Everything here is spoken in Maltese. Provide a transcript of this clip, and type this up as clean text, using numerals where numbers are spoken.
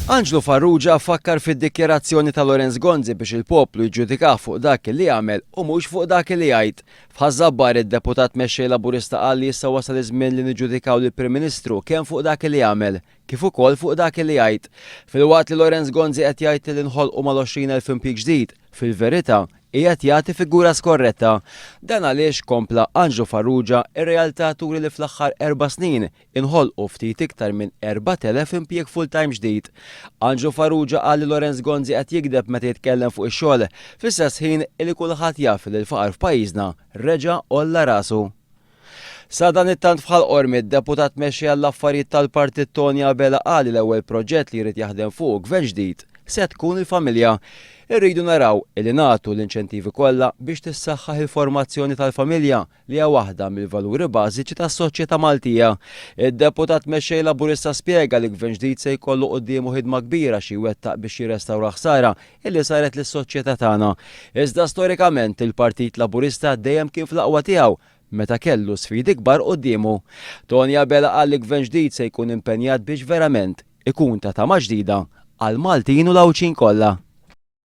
Anġlu Farrugia fakkar fid-dikjarazzjoni ta' Lawrence Gonzi biex il-poplu jiġġudikah fuq dak li jagħmel u mhux fuq dak li jgħid. F'Ħaż-Żabbar id-Deputat Mexxej Laburista qal li issa wasal iż-żmien li niġġudikaw lill-Prim Ministru kemm fuq dak li jagħmel kif ukoll fuq dak li jgħid. Filwaqt li Lawrence Gonzi qed jgħid li nħolqu mal-20,000 impjieg ġdid, fil-verità qiegħed jagħti figura skorretta. Dan għaliex, kompla Anġlu Farrugia, ir-realtà turi li fl-aħħar erba' snin inħolqu ftit iktar minn 4,000 impjieg full-time ġdid. Anġlu Farrugia qal li Lawrence Gonzi qed jigdeb meta jitkellem fuq ix-xogħol, fl-istess ħin li kulħadd jaf li l-faqar f'pajjiżna reġa' għolla rasu. Sadanittant f'Ħal Qormi, d-Deputat Mexxej għall-Affarijiet tal-Partit Toni Abela qal li l-ewwel proġett li jrid jaħdem fuqu Gvern ġdid se tkun il-familja. Irridu naraw illi nagħtu l-inċentivi kollha biex tissaħħaħ il-formazzjoni tal-familja li hija waħda mill-valuri bażiċi tas-soċjetà Maltija. Id-Deputat Mexxej Laburista spjega li Gvern ġdid se jkollu quddiemu ħidma kbira xi jwettaq biex jirrestawra l-ħsara illi saret lis-soċjetà tagħna. Iżda storikament il-Partit Laburista dejjem kien fl-aqwa tiegħu meta kellu sfidi kbar quddiemu. Toni Abela qal li Gvern ġdid se jkun impenjat biex verament ikun ta' tama ġdida għall-Maltin u l-Għawdxin kollha.